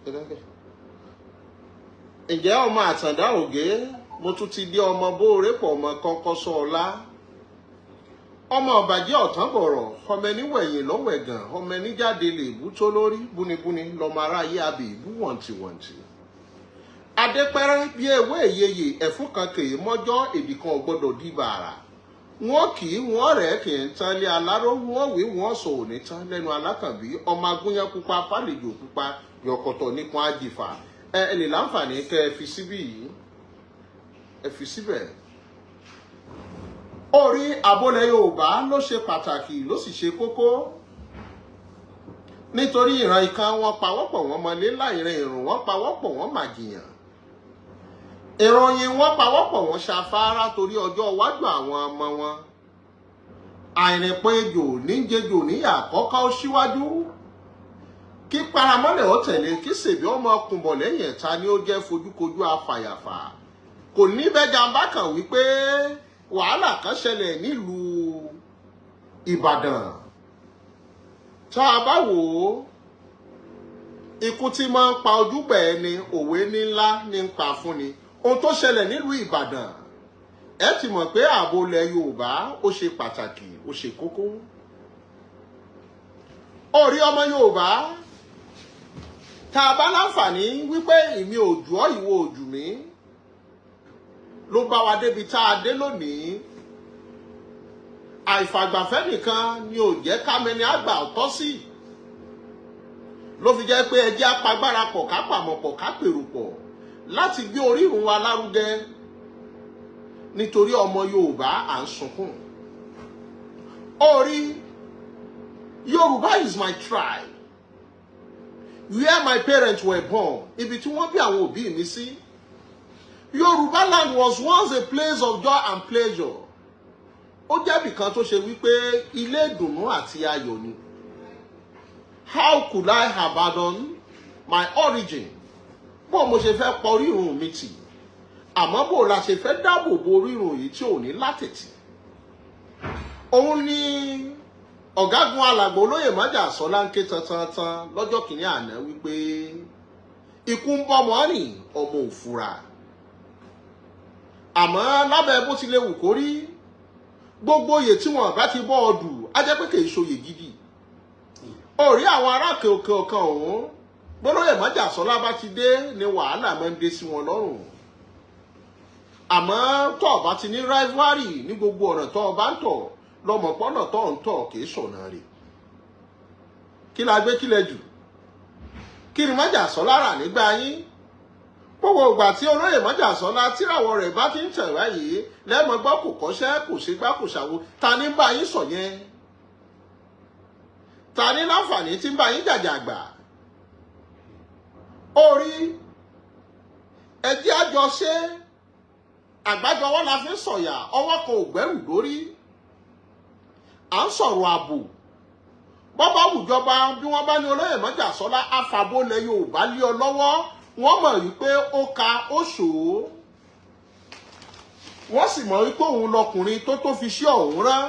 Ẹ dákẹ́. Ǹjẹ́ ọmọ Àtàndá Ògé, mo tún ti dé. Ọmọ bóore pọ̀, ọmọ kọ́kọ́ sọ ọlá, ọmọ ọ̀bàjẹ́ ọ̀tán bọ̀rọ̀, ọmọ ẹni wẹ̀yìn lọ́wẹ̀gàn, ọmọ ẹni jáde lè bú tó lórí búnibúni lọmọ aráyé abì bú wọ̀ntìwọ̀ntì. Adépẹ́rẹ́ bí ewé ìyeyè, ẹ̀fún kan kèé mọ́jọ́, èdè kan ò gbọ́dọ̀ di bàrà. Wọn kì í wọn rẹ̀ kì í tán lé aláró, wọn wí wọn sọ òní tán lẹ́nu alákànbí. Ọmọ agúnyán pupa, fàlejò pupa yọkọtọ nípọn àjìfà. Ẹ lè láǹfààní kẹ ẹ fi síbí yìí, ẹ fi síbẹ̀. Orí àbólẹ̀ Yorùbá ló ṣe pàtàkì, ló sì ṣe kókó, nítorí ìran ìkan wọn pawọ́pọ̀, wọn mọlé láìrin ìrùn, wọn pawọ́pọ̀, wọn màjìyàn ìròyìn, wọn pawọ́pọ̀, wọn ṣàfárá torí ọjọ́ iwájú àwọn ọmọ wọn. Àìrìnpọ̀ ejò níjejò níyà kọ́kọ́ ó síwájú, kí paramọ́lẹ̀ ó tẹ̀lé, kí sèbí ọmọ kùnbọ̀ lẹ́yìn ẹ̀ta ni ó jẹ́ fojúkojú afàyàfà. Kò ní bẹ́jà bá kàn wípé wàhálà kan ṣẹlẹ̀ nílùú Ìbàdàn. Tá a bá wò ó, ikú tí máa ń pa ojúgbà ẹni, òwe ní ńlá ní ń pa fún ni. Ohun tó ṣẹlẹ̀ nílùú Ìbàdàn, ẹ ti mọ̀ pé ààbò ilẹ̀ Yorùbá ó ṣe pàtàkì, ó ṣe kókó. Orí ọmọ Yorùbá, tá a bá láǹfààní wípé ìmí òjò ọ́, ìwọ òjù mí ló bá wa débi tá a dé lónìí. Àìfàgbàfẹ́ nìkan ni ò jẹ́ kámẹ́ni àgbà ọ̀tọ́ sí, ló fi jẹ́ pé ẹjẹ́ apagbára pọ̀, ká pàmò pọ̀, ká pèrò pọ̀ láti gbé orírun wa lárugẹ, nítorí ọmọ Yorùbá à ń sunkún. Orí Yorùbá is my tribe, where my parents were born, ibi tí wọ́n bí àwọn òbí mi sí. Yorùbá land was once a place of joy and pleasure. Ó jẹ́ ibìkan tó ṣe wípé ilé ìdùnnú àti ayọ̀ ni. How could I abandon my origin? Bó mo ṣe fẹ́ pọ orírun mi tì? Àmọ́ bó la ṣe fẹ́ dáàbò bo orírun yìí tí ò ní látẹ̀tì? Òun ni ọ̀gágun alàgbà olóyè Májàsọ́lá ń ké tantantan lọ́jọ́ kìíní àná wípé ikú ń bọ́mọ rìn, ọmọ òfura. Àmọ́ lábẹ́ bó ti lè wù kó rí, gbogbo oyè tí wọn bá ti bọ́ ọ dù á jẹ́ pé kì í ṣoyè gidi. Orí àwọn ará òkè òkè ọ̀kan ọ̀hún, gbólóyè Májàsọ́lá bá ti dé ni wàhálà máa ń dé sí wọn lọ́rùn. Àmọ́ tó o bá ti ní rivalry ní gbogbo ọ̀nà tó o bá ń tọ̀, lọ́mọpọ́nà tó ń tọ̀ kì í ṣọ̀nà rẹ̀. Kí la gbé kílẹ̀ jù? Kí ni Májàsọ́lá rà nígbà yín? Gbogbo ìgbà tí olóyè Májàsọ́lá tíràwọ̀ rẹ̀ bá ti ń tẹ̀ báyìí, lẹ́mọ̀ gbọ́ kò kọ́ṣẹ́, kò ṣe gbá, kò ṣàwo. Ta ní bá yín sọ yẹn? Ta ní láǹfààní tí ń bá yín jàjàgbà? Orí ẹjẹ́ àjọṣe, àgbájọwọ́ la fi ń sọ̀yà, ọwọ́ kan ò gbẹ́rù lórí. À ń sọ̀rọ̀ ààbò, bọ́bá wùjọba bí wọ́n bá ní olóyè Májàsọ́lá àfàbólẹ̀ Yorùbá lé ọ lọ́wọ́, wọ́n mọ̀ wípé ó ka ó ṣòó, wọ́n sì mọ̀ wípé òun lọkùnrin tó fi ṣí ọ̀hún rán.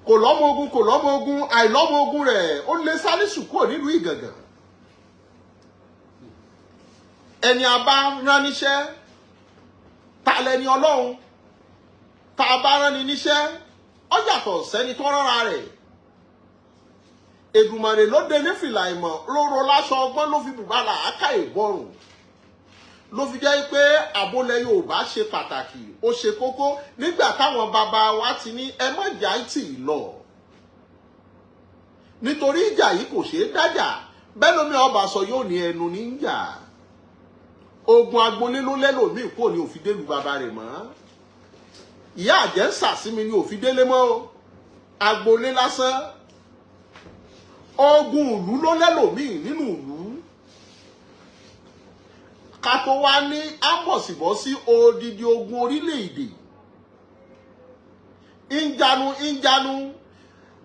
Kò lọ́mọ ogun, kò lọ́mọ ogun, àìlọ́mọ ogun rẹ̀ ó lé Sálísù kúrò nílùú Ìgàngàn. Ẹni a bá rán níṣẹ́, ta lẹni Ọlọ́run tá a bá rán ni níṣẹ́, ó yàtọ̀ sẹ́ni tó rárá rẹ̀. Èdùmàrè ló dé ní fìlà ìmọ̀, ló ro láṣọ ọgbọ́n, ló fi bùbá làákà ìbọrùn, ló fi jẹ́ pé àbólẹ̀ Yorùbá ṣe pàtàkì, ó ṣe kókó. Nígbà táwọn bàbá wa ti ní ẹ má jà tì í lọ, nítorí ìjà yìí kò ṣeé dájà bẹ́ẹ̀ lómi ọba sọ yóò ní ẹnu ní ń jà. Ogun agbolé ló lẹ́lòmíì kò ní òfin délu bàbá rẹ̀ mọ́. Ìyá àjẹ́ ń sàsími ní òfin délé mọ́ o. Agbolé lásán, ogun ìlú ló lẹ́lòmíì nínú ìlú, ká tó wá ní ámbọ̀sibọ́sí odidi ogun orílẹ̀-èdè. Ìjànù ìjànù,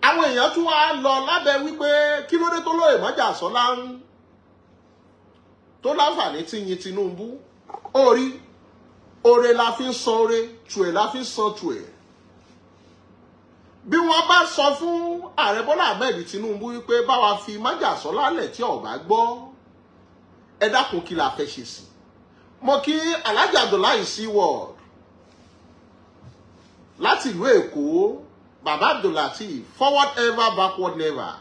àwọn èèyàn tún wá lọ lábẹ́ wípé kí ló dé tó lóye Májàsọ́lá ń tó láǹfààní tí yin Tinubu. Orí oore la fi ń san oore, tùẹ̀ la fi ń san tùẹ̀. Bí wọ́n bá sọ fún Ààrẹ Bọ́lá Ahmed Tinubu wípé báwa fi májàsọ́lá lẹ̀, tí ó bá gbọ́, ẹ dákun, kí la fẹ́ ṣe sí? Mo kí Alhaji Abdullahi Seaworld láti ìlú Èkó, Bàbá Abdullateef, forward ever, backward never.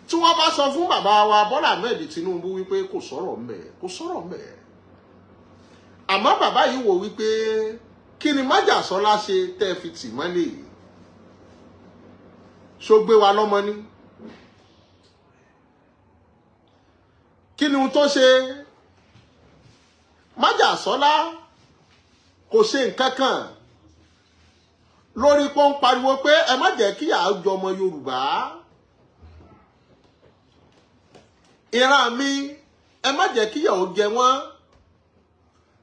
Tí wọ́n bá sọ fún bàbá wa Bọ́lá Ahmed Tinubu wípé kò sọ̀rọ̀ ńbẹ̀, kò sọ̀rọ̀ ńbẹ̀. Àmọ́ bàbá yìí wò wípé kí ni májàsọ́lá ṣe tẹ́ fi tì mọ́lẹ̀ yìí? Ṣó gbé wa lọ́mọ ní? Kí ni ohun tó ṣe? Májàsọ́lá kò ṣe nǹkan kan lórí pọ́n pariwo pé ẹ má jẹ́ kí àjọ ọmọ Yorùbá, ìran mi, ẹ má jẹ́ kí ìyà ó jẹ wọ́n,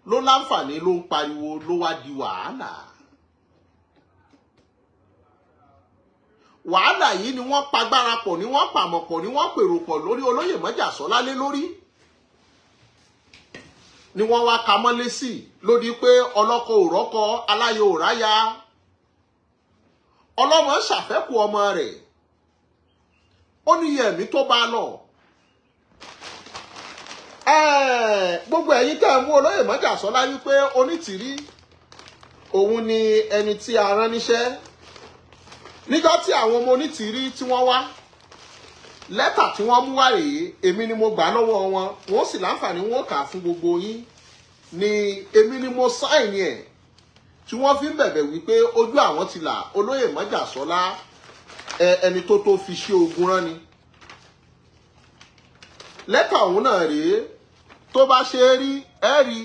ló láǹfààní ló ń pariwo, ló wá di wàhálà. Wàhálà yìí ni wọ́n pagbára pọ̀, ni wọ́n pàmọ̀ pọ̀, ni wọ́n pèrò pọ̀ lórí olóyè Májàsọ́lá lé lórí, ni wọ́n wá ka mọ́lé sí lórí pé ọlọ́kọ ò rọ́kọ, aláyọ̀ ò ráyà, ọlọ́mọ ṣàfẹ́kù ọmọ rẹ̀, ó ní iye ẹ̀mí tó bá lọ. Gbogbo ẹ̀yin tẹ́ ẹ mú olóyè Májàsọ́lá wípé Onítìrí òun ni ẹni tí a rán níṣẹ́, níjọ́ tí àwọn ọmọ Onítìrí tí wọ́n wá, lẹ́tà tí wọ́n mú wá rèé. Èmi ni mo gbà lọ́wọ́ wọn, wọ́n sì láǹfààní wọn kà á fún gbogbo yín ni. Èmi ni mo sign ẹ̀ tí wọ́n fi ń bẹ̀bẹ̀ wípé ojú àwọn ti là, olóyè Májàsọ́lá, ẹni tó fi ṣe ogun rán ni. Lẹ́tà ọ̀hún náà rèé. Tó bá ṣe é rí, ẹ rí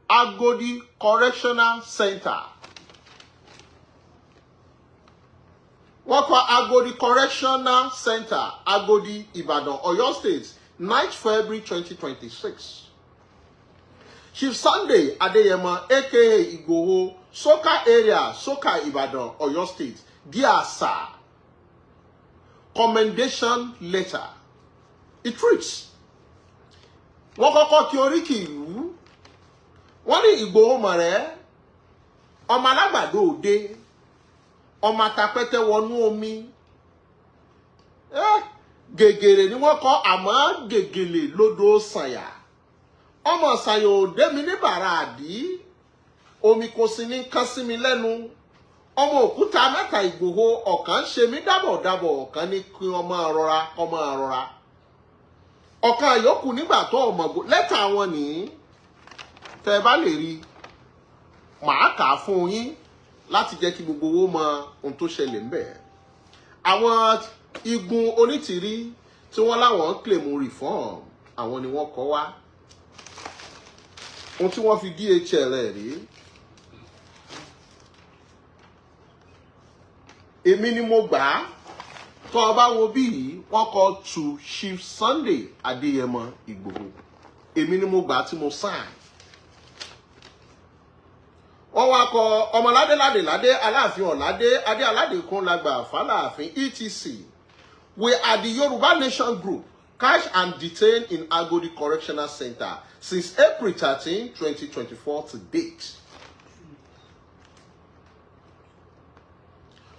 Agodi Correctional Center. Wọ́n kọ Agodi Correctional Center, Agodi, Ìbàdàn, Ọ̀yọ́ State, 9th February 2026. Chief Sunday Adeyemo, aka Igboho, Soka area, Soka, Ìbàdàn, Ọ̀yọ́ State. Dear Sir, commendation letter. It reads, wọ́n kọ́kọ́ kí oríkì ìlú, wọ́n ní Ìgbòho mọ̀rẹ́, ọmọ alágbàdo òde, ọmọ atapẹ́tẹ́ wọnú omi. Gègèrè ni wọ́n kọ́, àmọ́ gègèlè lódò sànyà, ọmọ sànyà òde mi ní bàrà àdí, omi kò sí ní kán sí mi lẹ́nu, ọmọ òkúta mẹ́ta Ìgbòho, ọ̀kan ṣe mí dábọ̀dábọ̀, ọ̀kan ní kí ọmọ rọra, ọmọ rọra, ọ̀kan yòókù nígbà tó ọmọ. Lẹ́tà wọn nìyí, tẹ́ ẹ bá lè rí, màá kà á fún yín láti jẹ́ kí gbogbo owó mọ ohun tó ṣẹlẹ̀ ńbẹ̀. Àwọn igun Onítìrí tí wọ́n láwọn ń claim reform, àwọn ni wọ́n kọ́ wá ohun tí wọ́n fi DHL ẹ̀ rí. Èmi ni mo gbà á. Tó o bá wo bí yìí, wọ́n kọ to Chief Sunday Adéyẹmọ Ìgbòho. Èmi ni mo gbà á tí mo sign. Wọ́n wá kọ ọmọládé ládé ládé, aláàfin ọ̀ládé adé, aládékún lágbà fàlàáfin, etc. We are the Yoruba Nation Group catch and detained in Agodi Correctional Center since April 13, 2024 to date.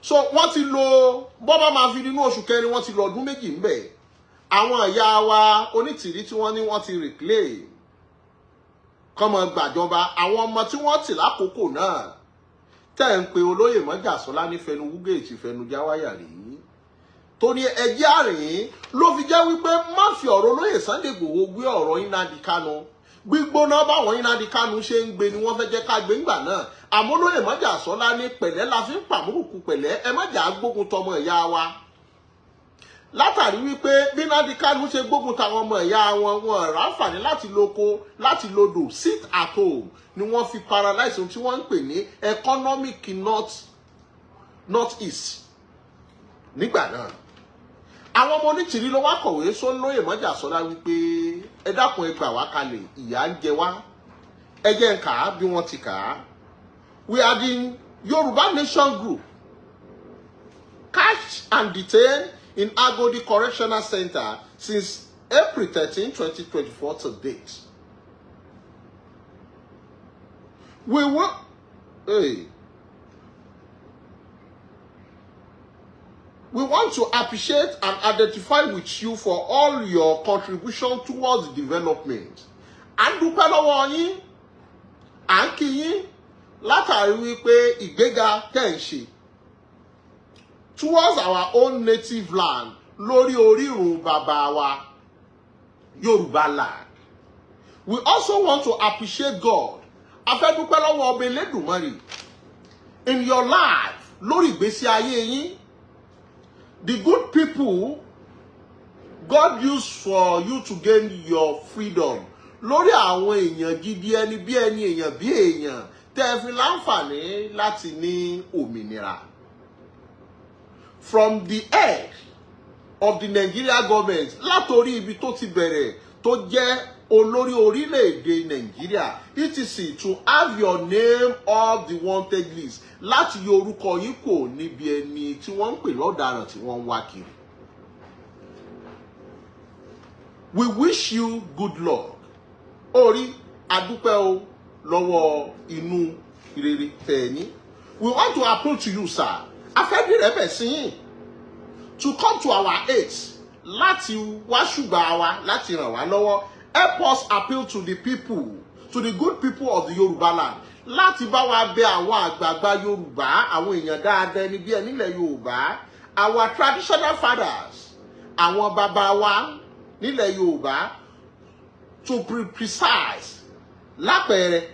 So wọ́n ti lo bọ́bá máa fi nínú oṣù kẹrin, wọ́n ti lọ ọdún 2 ńbẹ̀. Àwọn ìyá wa Onítìrí tí wọ́n ní wọ́n ti reclaim kọ́mọ gbàjọba, àwọn ọmọ tí wọ́n tì lákòókò náà tẹ́ ń pe olóyè Májàsọ́lá ní fẹnu wúgèètì fẹnu jáwáyà rí tó ní ẹjẹ́ àrìn, ló fi jẹ́ wípé má fi ọ̀rọ̀ olóyè Sunday Igboho gbé ọ̀rọ̀ Nnamdi Kanu gbígbóná. Báwọn Nnamdi Kanu ṣe ń gbé ni wọ́n fẹ́ jẹ́ ká gbé ńgbà náà. Àmọ́ olóyè Májàsọ́lá ní pẹ̀lẹ́ la fi ń pàmùrùkù, pẹ̀lẹ́, ẹ má jà á gbógun tọmọ ìyá wa, látàrí wípé bí Nnamdi Kanu ṣe gbógun tàwọn ọmọ ìyá wọn, wọn ráǹfààní láti lóko, láti lodò. Sit at home ni wọ́n fi paralyze ohun tí wọ́n ń pè ní economic north east nígbà náà. Àwọn ọmọ Onítìrí ló wá kọ̀wé sólóyè Májàsọ́lá wípé ẹ dákun, ẹ gbà wá kalẹ̀, ìyà ń jẹ wá. Ẹ jẹ́ ń kà á bí wọ́n ti kà á. We are the Yorùbá Nation Group catch and detained in Agodi Correctional Center since April 13, 2024 to date. We will, hey, We want to appreciate and identify with you for all your contribution towards development. À ń dúpẹ́ lọ́wọ́ yín, à ń kí yín látàrí wípé ìgbéga tẹ̀ ń ṣe towards our own native land, lórí orírun bàbá wa, Yorùbá land. We also want to appreciate God, a fẹ́ dúpẹ́ lọ́wọ́ ọba Elédùmarè, in your life, lórí ìgbésí ayé yín, the good people God used for you to gain your freedom, lórí àwọn èèyàn gidi, ẹni bí ẹni, èèyàn bí èèyàn, tẹ́ ẹ fi láǹfààní láti ní òmìnira, from the head of the Nigeria government, látòrí ibi tó ti bẹ̀rẹ̀, tó jẹ́ olórí orílẹ̀-èdè Nàìjíríà, etc, to have your name off the wanted list, láti yọ orúkọ yín kò níbi ẹni tí wọ́n ń pè lọ́daràn tí wọ́n ń wá kiri. We wish you good luck. Orí adúpẹ́ o lọ́wọ́ inú rere tẹ̀ ẹ́ ní. We want to appeal to you, sir, afẹ́bí rẹ̀ bẹ̀ sí yín, to come to our aid, láti wá ṣùgbà wa, láti ràn wá lọ́wọ́. Help us appeal to the people, to the good people of the Yorùbá land, láti bá wa bẹ̀ àwọn àgbààgbà Yorùbá, àwọn èèyàn dáadáa, ẹni bí ẹni nílẹ̀ Yorùbá, our traditional fathers, àwọn bàbá wa nílẹ̀ Yorùbá, to be precise, lápẹẹrẹ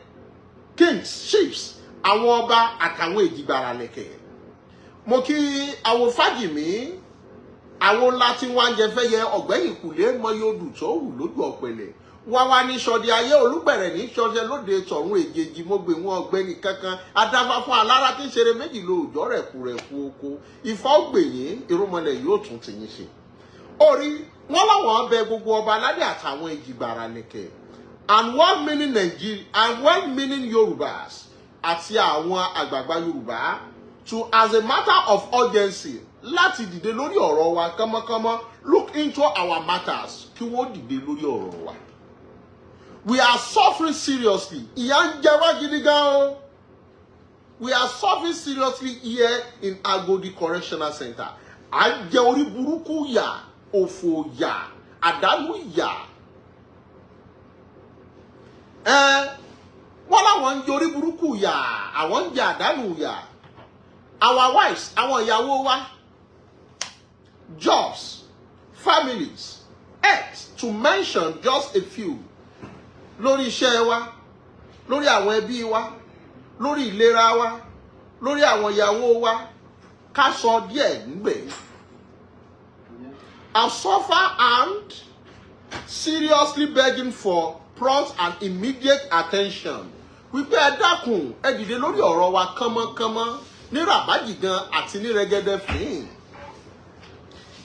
kings, chiefs, àwọn ọba àtàwọn èjìgbàràlẹ̀kẹ̀. Mo kí àwọn Fájìmí, àwọn ńlá tí wọ́n ń jẹ fẹ́ yẹ ọ̀gbẹ́yìn kùlé mọ́yọ́dù tó wù lójú ọ̀pẹ̀lẹ̀ wá wá ní sọdẹ ayé, olúgbẹ̀rẹ̀ ní sọdẹ lóde tọ̀run, èjèèjì mo gbé wọn ọ̀gbẹ́ni kankan adáfá fún alára tí ń ṣeré méjì lóòjọ́ rẹ̀kúrẹ̀kú oko. Ìfọ́ ògbèyìn irúnmọlẹ̀ yóò tún tìyín ṣe. Orí wọn láwọn bẹ gbogbo ọba aládé àtàwọn èjìgbàrà lẹ̀kẹ̀ and well-meaning Nigeria and well-meaning Yorùbás àti àwọn àgbààgbà Yorùbá to, as a matter of urgency, láti dìde lórí ọ̀rọ̀ wa kánmọ́kánmọ́, look into our matters, kí wọ́n dìde lórí ọ̀rọ̀ wa. We are suffering seriously. Ìyà ń jẹ wá gidi gan o. We are suffering seriously here in Agodi Correctional Center. À ń jẹ orí burúkú yà, òfò yà, àdánù yà. Ẹ wọ́n láwọn ń jẹ orí burúkú yà, àwọn ń jẹ àdánù yà. Our wives, àwọn ìyàwó wa, jobs, families, health, to mention just a few, lórí iṣẹ́ wa, lórí àwọn ẹbí wa, lórí ìlera wa, lórí àwọn ìyàwó wa, ká sọ díẹ̀ níbẹ̀, I suffer and seriously begging for prompt and immediate attention, wípé ẹ dákun, ẹ dìde lórí ọ̀rọ̀ wa kánmọ́kánmọ́, ní ràbájì gan àti ní rẹ́gẹ́dẹ́ fín.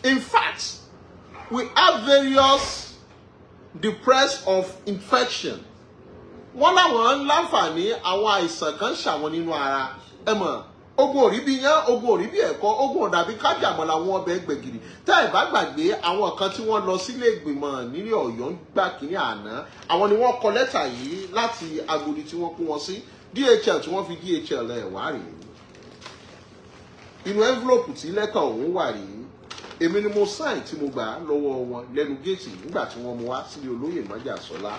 In fact, we have various depressed of infection. Wọ́n láwọn ń láǹfààní àwọn àìsàn kan ṣàwọn nínú ara. Ẹ mọ̀, ogun òrí bí yán, ogun òrí bí ẹ̀kọ́, ogun ọ̀dàbí kájàmọ́ làwọn ọbẹ̀ gbẹ̀gìrì. Tẹ́ ẹ̀ bá gbàgbé, àwọn kan tí wọ́n lọ sílé ìgbìmọ̀ nílé Ọ̀yọ́ ń gbà kínní àná, àwọn ni wọ́n kọ lẹ́tà yìí láti Agodi tí wọ́n kó wọn sí. DHL tí wọ́n fi DHL ẹ̀ wá rèé. Inú envelope tí lẹ́tà ọ̀hún wà rèé. Èmi ni mo sign tí mo gbà lọ́wọ́ wọn lẹ́nu géètì nígbà tí wọ́n mú wá sílé olóyè Májàsọ́lá.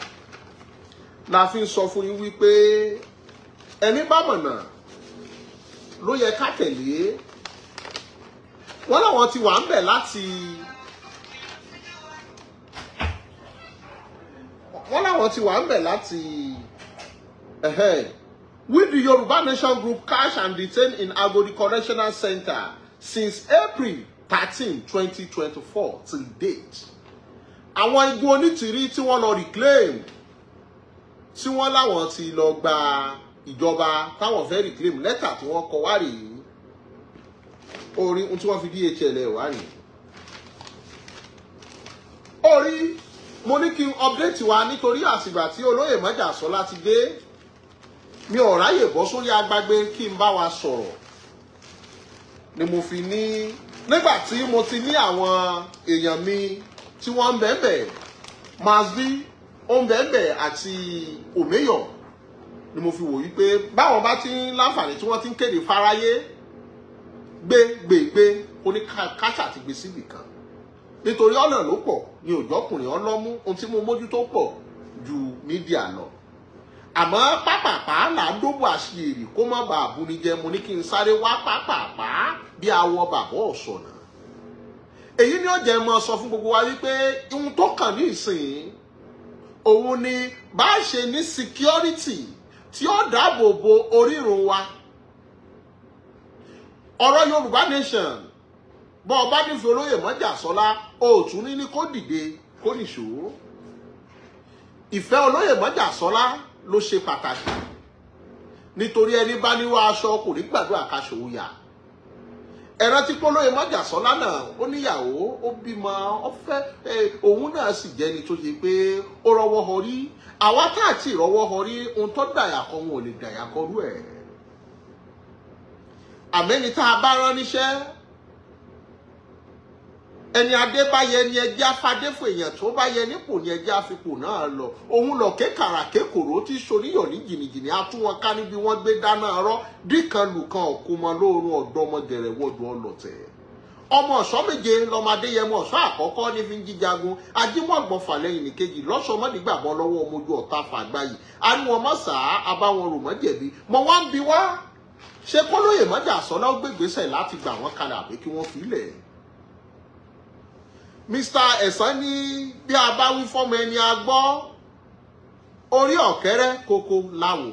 La fi ń sọ fún yín wípé ẹni bá mọ̀nà ló yẹ ká tẹ̀lé. Wọ́n láwọn ti wà ń bẹ̀ láti, wọ́n láwọn ti wà ń bẹ̀ láti. With the Yoruba Nation Group cash and detained in Agodi Correctional Center since April 13, 2024 till date. Àwọn igun onítìrí tí wọ́n lọ reclaim, tí wọ́n láwọn ti lọ gba ìjọba, táwọn fẹ́ reclaim, lẹ́tà tí wọ́n kọ wá rèé. Orí ohun tí wọ́n fi DHL ẹ̀ wá rèé. Orí mo ní kí n update wa nítorí àsìgbà tí olóyè Májàsọ́lá ti dé, mi ò ráyè bọ́ sórí agbágbé kí n bá wa sọ̀rọ̀, ni mo fi ní nígbà tí mo ti ní àwọn èèyàn mi tí wọ́n ń bẹ̀ẹ̀bẹ̀, Mazbi ó ń bẹ̀ẹ̀bẹ̀ àti Òmeyọ̀, ni mo fi wò wípé báwọn bá ti ń láǹfààní tí wọ́n ti ń kéde fáráyé. Gbé gbé gbé oníkàṣà ti gbé síbì kan, nítorí ọ̀nà ló pọ̀ ní òjọ́kùnrin ọlọ́mú. Ohun tí mo mójútó pọ̀ ju media lọ, àmọ́ pápápá là ń dóbò àṣìírí kó má bàa buni jẹ. Mo ní kí n sáré wá pápápá bí awọ bàbá ọ̀sọ̀nà. Èyí ni ó jẹ́ mọ́ sọ fún gbogbo wa wípé ohun tó kàn ní ìsìn òun ni bá a ṣe ní security tí ó dáàbò bo orírun wa. Ọ̀rọ̀ Yorùbá nation, bọ́ ọ bá nífẹ̀ẹ́ olóyè Mọ́jàsọ́lá, òòtún ní kó dìde kó nìṣó. Ìfẹ́ olóyè Mọ́jàsọ́lá ló ṣe pàtàkì, nítorí ẹni bá níwá aṣọ kò ní gbàdúrà kaṣọ òyà. Ẹ rántí pé olóyè Mọ́jàsọ́lá náà, ó níyàwó, ó bímọ, ó fẹ́. Òun náà sì jẹ́ni tó ṣe pé ó rọ́wọ́ họrí. Àwa tá àti ìrọ́wọ́ họrí, ohun tó dàyà kọ wọn ò lè dàyà kọrú ẹ̀. Àmẹ́ni tá a bá rán níṣẹ́, ẹni adé bá yẹ ni ẹjẹ́ afadéfò, èèyàn tó bá yẹ nípò ni ẹjẹ́ àfipò náà lọ. Òun lọ kékàrà kékòrò tí soníyọ̀ ní jìnnìjìnnì atún wọn ká níbi wọ́n gbé dáná rọ́ díkan lùkan ọ̀kúnmọ lóorun ọ̀dọ́mọ gẹ̀rẹ́wọ́dù ọlọ́tẹ̀. Ọmọ ọ̀ṣọ́ méje lọmọ Adéyẹmọ, ọ̀ṣọ́ àkọ́kọ́ ní fi ń jíjagun ajímọ̀gbọ̀n fàlẹ́yìn nìkejì lọ́sọmọdìgbàbọ̀ lọ́wọ́ ọmọ ojú ọ̀tá fàgbáyì àríwọ̀n mọ́sàá abáwọn rò mọ́ jẹ̀bi. Mọ wá ń bi wá, ṣé kólóyè Mọ́jàsọ́lá ó gbégbèsè láti gbà wọ́n kalẹ̀ àbí kí wọ́n fi lẹ̀? Mr. Ẹ̀sán ní bí a bá wí fọ́mọ ẹni a gbọ́, orí ọ̀kẹ́rẹ́ koko láwò.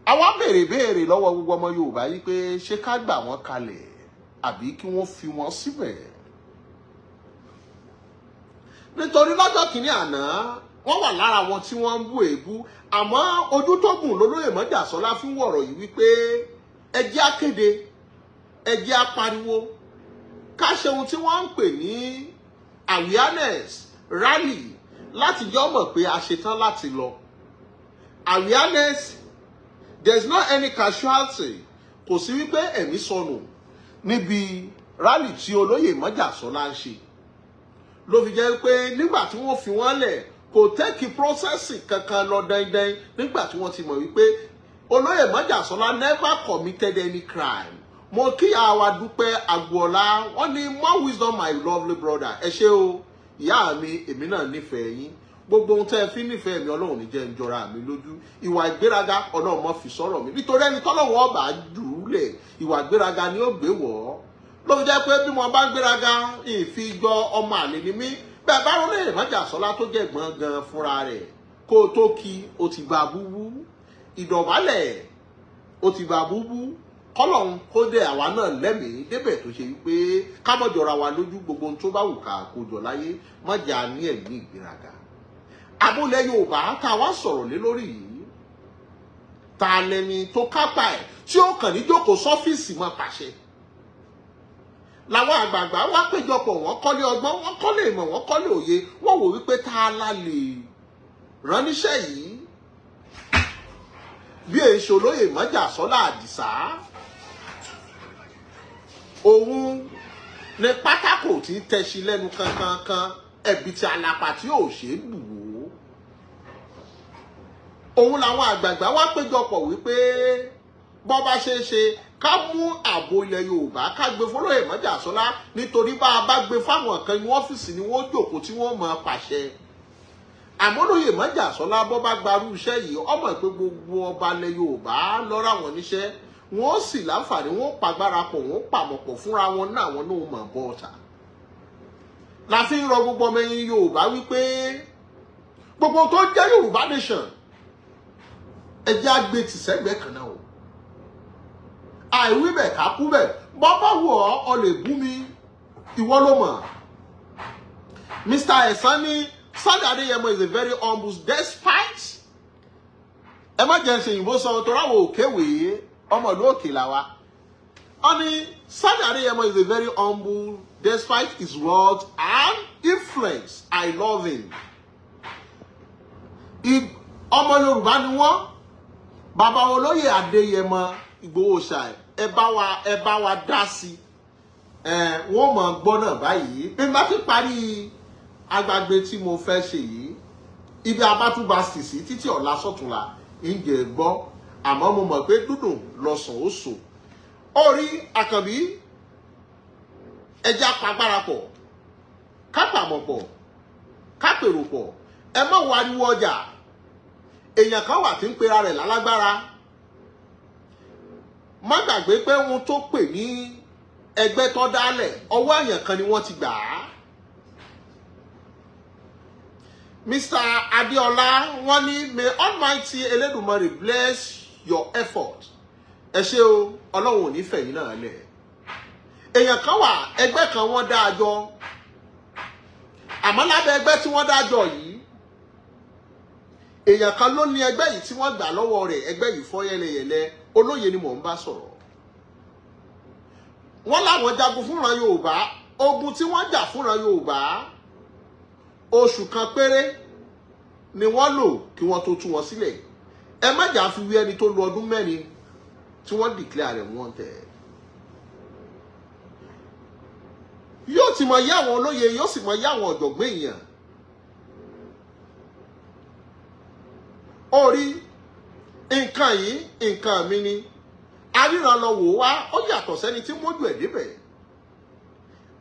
Àwa béèrè béèrè lọ́wọ́ gbogbo ọmọ Yorùbá yìí pé ṣé ká gbà wọ́n kalẹ̀ àbí kí wọ́n fi wọ́n síbẹ̀? Nítorí lọ́jọ́ kìíní àná, wọ́n wà lára wọn tí wọ́n ń bú èébú, àmọ́ ojú tó gùn lólóyè Mọ́jàsọ́lá fún wọ̀rọ̀ yìí wípé ẹ jẹ́ á kéde, ẹ jẹ́ á pariwo, ká ṣe ohun tí wọ́n ń pè ní awareness rally láti jọ mọ̀ pé a ṣetán láti lọ. Awareness, there is no any casualty, kò sí wípé ẹ̀mí sọnù níbi rally tí olóyè Mọ́jàsọ́lá ń ṣe. Ló fi jẹ́ pé nígbà tí wọ́n fi wọ́n lẹ̀, kò take process kankan lọ dandan, nígbà tí wọ́n ti mọ̀ wípé olóyè Mọ́jàsọ́lá never committed any crime. Mo kí àwa dúpẹ́ agboola, wọ́n ní "More wisdom, my lovely brother." Ẹ ṣé o, ìyá mi, èmi náà nífẹ̀ẹ́ yín. Gbogbo ohun tẹ́ ẹ fi nífẹ̀ẹ́ mi, Ọlọ́run ní jẹ́ ń jọra mi lójú. Ìwà ìgbéraga, Ọlọ́run mọ́ fi sọ̀rọ̀ mi, nítorí ẹni tọ́lọ́run ọba jù ú lẹ̀, ìwà ìgbéraga ni ó gbé wọ̀ ọ́. Ló fi jẹ́ pé bí mo bá ń gbéraga, ìfijọ́ ọmọ àlè ni mí. Bẹ́ẹ̀ bá rọ́lẹ̀ Mọ́jàsọ́lá tó jẹ́ gbọ́n gan fúnra rẹ̀, kó o tó kí o ti gba búbú ìdọ̀bálẹ̀, o ti gba búbú. Kọ́lọ́hún kó dé àwa náà lẹ́mìí débẹ̀ tó ṣe wípé ká mọ̀ jọra wa lójú. Gbogbo ohun tó bá wù ká kó jọ láyé, má jà ní ẹ̀mí ìgbéraga. Abúlé Yorùbá tá a wá sọ̀rọ̀ lé lórí yìí, ta lẹni tó kápá ẹ̀ tí ó kàn ní jókòó sọ́fíìsì máa pàṣẹ? Làwọn àgbààgbà wá péjọpọ̀, wọ́n kọ́lé ọgbọ́n, wọ́n kọ́lé ìmọ̀, wọ́n kọ́lé òye. Wọ́n wò wípé tá a la lè rán níṣẹ́ yìí bí èso olóyè Mọ́jàsọ́lá Àdìsá? Òun ní pátákó tí ń tẹ̀sí lẹ́nu kankankan, ẹ̀bí tí alapa tí ò ṣe é bù wò. Òun làwọn àgbààgbà wá péjọpọ̀ wípé bọ́ bá ṣe é ṣe, ká mú ààbò ilẹ̀ Yorùbá, ká gbé fọlọ́yè Mọ́jàsọ́lá, nítorí bá a bá gbé fáwọn kan ní ọ́fíìsì ni wọ́n jókòó tí wọ́n máa pàṣẹ. Àmọ́ lóyè Mọ́jàsọ́lá, bọ́ bá gbarú iṣẹ́ yìí, ọmọ pé gbogbo ọba ilẹ̀ Yorùbá lọ́ra wọn níṣẹ́, wọ́n sì láǹfààní, wọ́n pàgbára pọ̀, wọ́n pàmọ̀pọ̀ fúnra wọn náà, àwọn náà mọ̀ bọ́ ọ̀tà. La fi ń rọ gbogbo ọmọ ẹ̀yin Yorùbá wípé gbogbo tó jẹ́ Yorùbá nation, ẹ jẹ́ á gbé tìṣẹ́gbẹ́ kan náà o. Àìwí bẹ̀ ká kú bẹ̀. Bọ́ bá wù ọ́, ọ lè bú mi, ìwọ ló mọ̀. Mr. Ẹ̀sán ní Sunday Adéyẹmọ is a very humble despite, ẹ má jẹ́ ṣe òyìnbó sọ torí àwọn òkèwé, ọmọ ìlú òkè làwa. Wọ́n ní Sunday Adéyẹmọ is a very humble despite his wealth and influence. I love him. Ọmọ Yorùbá ni wọ́n. Bàbá olóyè Adéyẹmọ Ìgbòho ṣá, ẹ bá wa dá sí ẹ. Wọ́n mọ̀ gbọ́ náà báyìí. Bí n bá ti parí agbágbé tí mo fẹ́ ṣe yìí, ibi abátúbà sì sí títí ọ̀la sọ̀túnla ń jẹ́ gbọ́, àmọ́ mo mọ̀ pé dúdùn lọ́sàn ó sò. Orí Àkànbí, ẹja pagbára pọ̀, kápàmọ̀ pọ̀, kápèrò pọ̀. Ẹ má wo ariwo ọjà. Èèyàn kan wà tí ń pera rẹ̀ lálágbára. Má gbàgbé pé ohun tó pè ní ẹgbẹ́ tó dálẹ̀, ọwọ́ èèyàn kan ni wọ́n ti gbà á. Mr. Adeola, wọ́n ní, "May Almighty Elédùmarè bless your effort." Ẹ ṣé o, Ọlọ́run ò ní fẹ̀yìn náà lẹ̀. Èèyàn kan wà, ẹgbẹ́ kan wọ́n dá a jọ, àmọ́ lábẹ́ ẹgbẹ́ tí wọ́n dá jọ yìí, èèyàn kan ló ní ẹgbẹ́ yìí tí wọ́n gbà lọ́wọ́ rẹ̀. Ẹgbẹ́ yìí fọ́ yẹlẹyẹlẹ. Olóye ni mò ń bá sọ̀rọ̀. Wọ́n láwọn jagun fúnra Yorùbá. Ogun tí wọ́n jà fúnra Yorùbá, oṣù kan péré ni wọ́n lò kí wọ́n tó tú wọn sílẹ̀. Ẹ má jà fi wí ẹni tó lo ọdún 4 tí wọ́n declare rẹ̀ wanted. Yóò ti mọ yé àwọn olóye, yóò sì mọ yé àwọn ọ̀jọ̀gbọ́n èèyàn. Orí nǹkan yìí, nǹkan mi ni aríran lọ wò wá, ó yàtọ̀ sẹ́ni tí mójú ẹ̀ débẹ̀.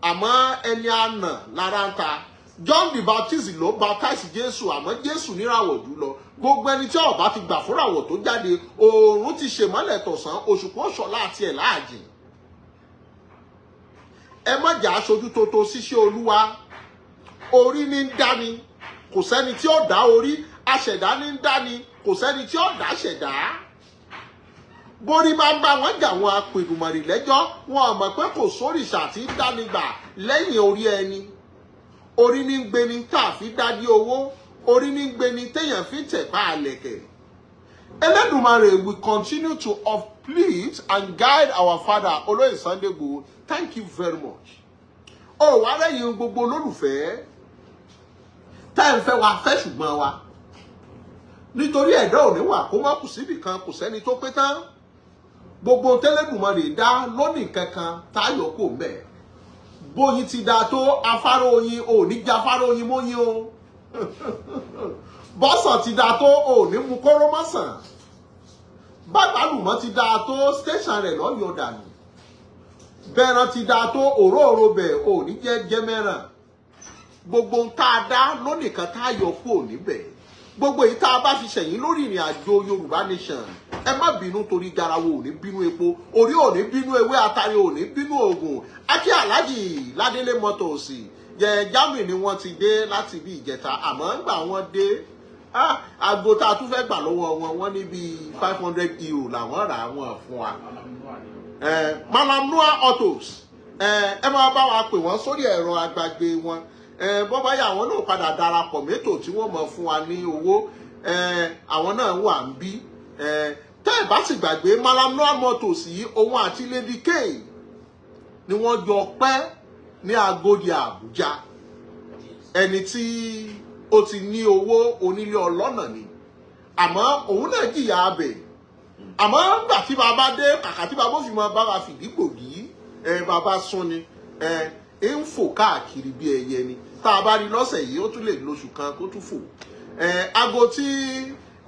Àmọ́ ẹni àná lára ń ta. John the Baptist ló baptize Jésù, àmọ́ Jésù níràwọ̀ jù lọ. Gbogbo ẹni tí ó bá ti gbà fúnràwọ̀ tó jáde, oòrùn ti ṣèmọ́lẹ̀ tọ̀sán, òṣùpá ṣọlá àti ẹ̀ láàjìn. Ẹ má jà aṣojú tó tó ṣiṣẹ́ Olúwa. Orí ní ń dání, kò sẹ́ni tí ó dá orí. Aṣẹ̀dá ní ń dání, kò sẹ́ni tí ó dá ṣẹ̀dá. Borí bá ń bá wọn jà, wọn apèdùmọ̀rì lẹ́jọ́. Wọn ò mọ̀ pé kò sórìṣà tí ń dání gbà lẹ́yìn orí ẹni. Orí ní ń gbeni tá a fi dádí owó, orí ní ń gbeni téèyàn fi tẹ̀pá àlẹ̀kẹ̀. Elédùmarè will continue to uplift and guide our father, Olóyè Sunday Igboho. Thank you very much. Ó wá lẹ́yìn gbogbo olólùfẹ́ tá ẹ̀ ń fẹ́ wa fẹ́, ṣùgbọ́n wa nítorí ẹ̀dá ò ní wà kó má kù síbì kan, kò sẹ́ni tó pé tán. Gbogbo tẹ́lẹ̀dùmarè dá lónìí kankan táyọ̀ kò mbẹ̀. Bóyin ti dáa tó, afárá oyin ò ní jẹ afárá oyin móyin o. Bọ́sàn ti dáa tó, ò ní mu kóró mọ́sàn. Bàgbálùmọ́ ti dáa tó, station rẹ̀ lọ́yọ̀ dànù. Bẹ́ẹ̀ràn ti dáa tó, òróòro bẹ̀ ò ní jẹ́ jẹ́mẹ́ràn. Gbogbo ń tá a dá lónìí kan táyọ̀ kò níbẹ̀. Gbogbo èyí tá a bá fi ṣẹ̀yìn lórí ìrìn àjò Yorùbá Nation, ẹ má bínú, torí garawo ò ní bínú epo, orí ò ní bínú ewé, atari ò ní bínú oògùn. Akí Aláàjì Ládélé Motors jẹ Germany ni wọ́n ti dé láti bí ìjẹta. Àmọ́ ńgbà wọ́n dé, aago tá a tún fẹ́ gbà lọ́wọ́ wọn, wọ́n ní bíi €500 làwọn rà wọ́n fún wa. Malam Noah Autos, ẹ máa bá wa pè wọ́n sórí ẹ̀rọ agbàgbé wọn. Bọ́ bá yà, àwọn náà padà darapọ̀ mẹ́tò tí wọ́n mọ̀ fún wa ní owó. Àwọn náà wà ń bí. Tẹ́ ẹ̀ bá sì gbàgbé, Malam Noah Motors yìí, òun àti Lady K ni wọ́n jọ pẹ́ ní Agodi Àbújá. Ẹni tí ó ti ní owó, onílé ọlọ́nà ni, àmọ́ òun náà jìyà abẹ. Àmọ́ nígbà tí bàbá dé, kàkà tí bàbá ó fi máa bá wa fìdí gbòógì, ẹ bàbá sún ni ẹ ń fò káàkiri bí ẹyẹ ni. Tá a bá rí lọ́sẹ̀ yìí, ó tún lè lóṣù kan kó tún fò. Ẹ aago tí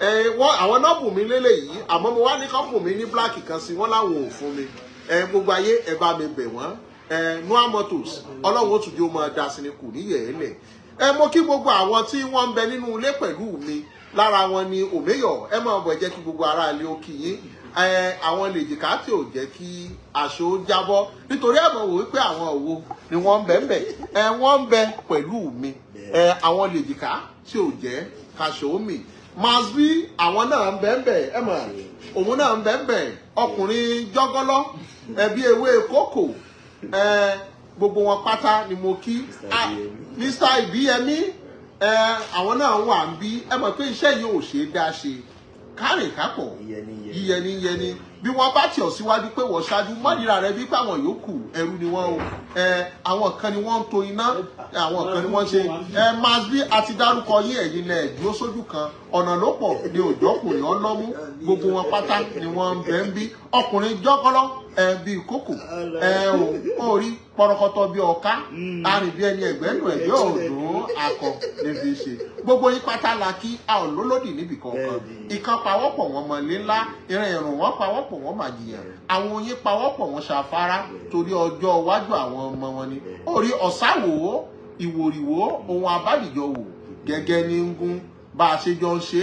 ẹ wọ́n àwọn náà bùn mí lélẹ̀ yìí, àmọ́ mo wá ní kán bùn mí ní black kan sí, wọ́n láwọn ò fún mi. Ẹ gbogbo ayé, ẹ bá mi bẹ̀ wọ́n. Ẹ Noah Motors, Ọlọ́run ó tún jẹ́ ó máa da sí ni, kù níyẹ̀ẹ́lẹ̀. Ẹ mo kí gbogbo àwọn tí wọ́n ń bẹ nínú ilé pẹ̀lú mi. Lára wọn ni Òmeyọ̀. Ẹ máa bọ̀, jẹ́ kí gbogbo ará ilé ó kí yín. Ẹ àwọn lèjìká tí ò jẹ́ kí aṣọ ó jábọ́, nítorí ẹ mọ̀ wò wípé àwọn òwò ni wọ́n ń bẹ ń bẹ. Ẹ wọ́n ń bẹ pẹ̀lú mi. Ẹ àwọn lèjìká tí ò jẹ́ kaṣọ ó mì. Masbi, àwọn náà ń bẹ ń bẹ. Ẹ mọ̀ òun náà ń bẹ ń bẹ, ọkùnrin jọgọlọ ẹbí ewé kókò. Ẹ gbogbo wọn pátá ni mo kí. Mr Ibiyemi, ẹ àwọn náà wà ń bí. Ẹ mọ̀ pé iṣẹ́ yìí ò ṣeé dá ṣe, kárìn kápọ̀, yíyẹni yẹni. Bí wọ́n bá tì ọ́ síwájú pé wọ́n ṣáájú, mọ́nira rẹ bí pé àwọn yòókù ẹrú ni wọ́n o. Ẹ àwọn kan ni wọ́n ń to iná, àwọn kan ni wọ́n ṣe. Ẹ Masbi, àti dárúkọ yín. Ẹ̀yin lẹ̀ dúró sójú kan, ọ̀nà ló pọ̀ ní òjọ́kùnrin ọlọ́mú. Gbogbo wọn pátá ni wọ́n ń bẹ ń bí, ọkùnrin jọ́kọ́lọ́. Ẹ bíi kókò ẹ ò orí pọrọkọtọ bíi ọ̀ká, arìn bíi ẹni ẹgbẹ́ nù ẹgbẹ́ ọ̀dùn akọ ní fi ṣe. Gbogbo yín pátá la kí, a ò lólódì níbì kankan. Ìkan pawọ́pọ̀ wọn mọ̀lé ńlá, ìran ìrùn wọn pawọ́pọ̀ wọn màjìyàn, àwọn oyin pawọ́pọ̀ wọn ṣàfárá torí ọjọ́ iwájú àwọn ọmọ wọn ni. Orí ọ̀sáwò ìwòrìwò ohun abádìjọ wò gẹ́gẹ́ ní ń gún bá a ṣe jọ ń ṣe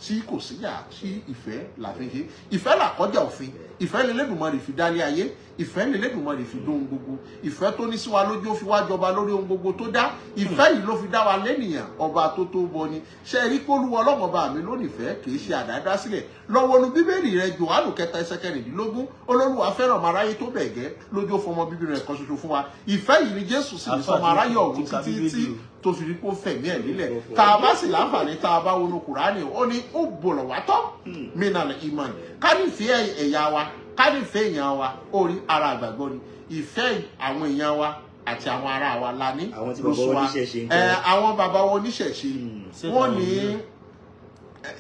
tí kò síyà tí ìfẹ́ là fi ń ṣe. Ìfẹ́ là kọjá òfin, ìfẹ́ lélẹ́dùnmarè fi dálé ayé, ìfẹ́ lélẹ́dùnmarè fi dóhun gbogbo. Ìfẹ́ tó ní sí wa lójú ó fi wá jọba lórí ohun gbogbo tó dá. Ìfẹ́ yìí ló fi dá wa lẹ́nìyàn, ọba tó tó bọ ni. Ṣe rí kólúwọ ọlọ́mọba mi lónìfẹ́ kì í ṣe àdáadáa sílẹ̀. Lọ́wọ́ nu Bíbélì rẹ, Jòhánù 3 ẹsẹ̀ 16, Olólùwà fẹ́ràn ọmọ aráyé tó bẹ̀ gẹ́ lójú ó fọmọ bíbí rẹ̀ kan ṣoṣo fún wa. Ìfẹ́ yìí ni Jésù sì ní sọmọ aráyé ọ̀hún títí tí tó fi rí kó fẹ̀mí ẹ̀ lílẹ̀. Tá a bá sì láǹfààní, tá a bá wọnú Kùránì, ó ní ó bọ̀lọ̀ wá tọ́ mínà ìmọ̀ ká nífẹ̀ẹ́ ẹ̀yà wa, ká nífẹ̀ẹ́ èèyàn wa. Orí ara àgbàgbọ́ ni ìfẹ́ àwọn èèyàn wa àti àwọn ará wa la ní. Àwọn tí ló bàbá sún wa. oníṣẹ̀ṣe ń Ẹ kọ́. àwọn bàbá wa oníṣẹ̀ṣe, wọ́n ní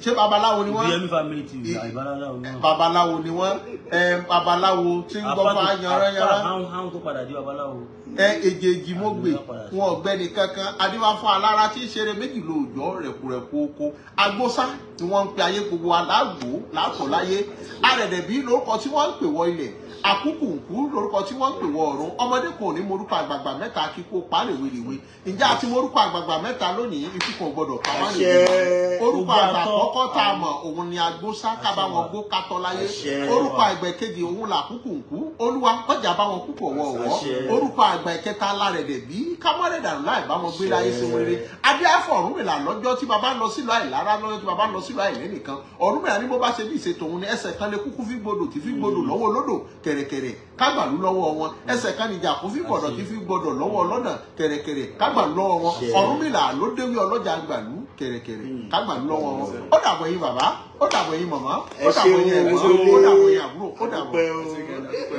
ṣé babaláwo ni wọ́n? Ìbíyẹmí Family TV, àìbáláwo náà. Babaláwo ni wọ́n. Ẹ babaláwo tí ń gbọ́ fún ayanranyanran. Áhùn tó padà di babaláwo. Ẹ èjèèjì mo gbè wọn ọ̀gbẹ́ni kankan adíwá fún alára tí í ṣeré méjì lóòjọ́ rẹ̀kúrẹ̀kú oko agbósá ni wọ́n ń pe ayé gbogbo aláàgbò látọ̀ láyé. Arẹ̀dẹ̀bí lórúkọ tí wọ́n ń pè wọ ilẹ̀, àkúkùnkú lórúkọ tí wọ́n ń pè wọ ọ̀run. Ọmọdé kò ní morúkọ àgbààgbà mẹ́ta kíkó pálẹ̀wéléwé. Ǹjẹ́ àti morúkọ àgbààgbà mẹ́ta lónìí? Ikú kan gbọdọ̀ pa wá lè. Orúkọ àgbà àkọ́kọ́ tá a mọ̀ òun ni agbósá, kábà wọn gbó kátọ́ láyé. Orúkọ àgbà kejì òun là kúkùnkú, Olúwa kọjá bá wọn kúkọ̀ wọ̀ọ̀wọ́. Orúkọ àgbà ìkẹta alárẹ̀dẹ̀ bí kámọ́rẹ̀ dànù láì bá wọn gbé láyé sí wọn rere. Adéáfọ̀ Ọ̀rúnmìlà lọ́jọ́ tí baba ń lọ sílùú àìlára, lọ́jọ́ tí baba ń lọ sílùú àìlẹ́nìkan, Ọ̀rúnmìlà ní bó bá ṣe bí ìṣe tòun ni ẹsẹ̀ kan lè kúkú fi gbọdọ̀ tí fi gbọdọ̀ lọ́wọ́ olódò kẹ̀rẹ̀kẹ̀rẹ̀ kágbàlú lọ́wọ́ wọn, ẹsẹ̀ kan níjà kó fi gbọdọ̀ tí fi gbọdọ̀ lọ́wọ́ ọlọ́nà kẹ̀rẹ̀kẹ̀rẹ̀ kágbàlú lọ́wọ́ wọn. Ọ̀rúnmìlà ló déwí ọlọ́jà gbàlú kẹ̀rẹ̀kẹ̀rẹ̀ kágbàlú lọ́wọ́ wọn. Ó dàbọ̀ yín bàbá, ó dàbọ̀ yín màmá, ó dàbọ̀ yín ẹ̀gbọ́n, ó dàbọ̀ yín àbúrò, ó dàbọ̀. Dúpẹ́ o.